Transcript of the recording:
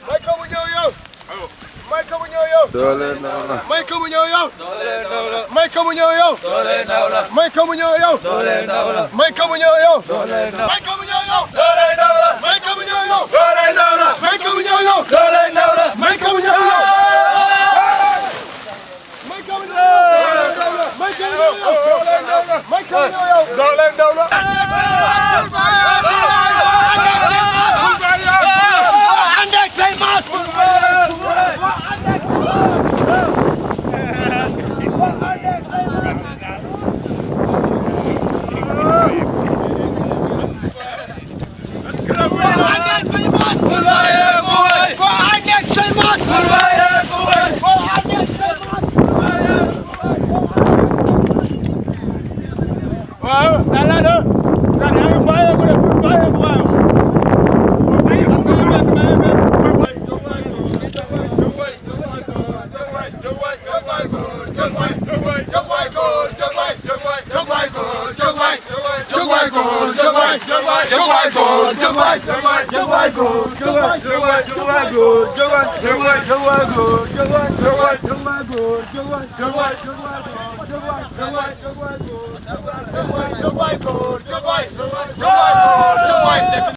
Michael mu ñëw yow. Michael mu ñëw yow. doole ndaw la. Michael mu ñëw yow. doole ndaw la. Michael mu ñëw yow. doole ndaw la. Michael mu ñëw yow. doole ndaw la. Michael mu ñëw yow. doole ndaw la. Michael mu ñëw yow. doole ndaw la. Michael mu ñëw yow. doole ndaw la. Michael mu ñëw yow. doole ndaw la. Michael mu ñëw yow. Michael mu ñëw yow. Michael mu ñëw yow. Michael mu ñëw yow. doole ndaw la.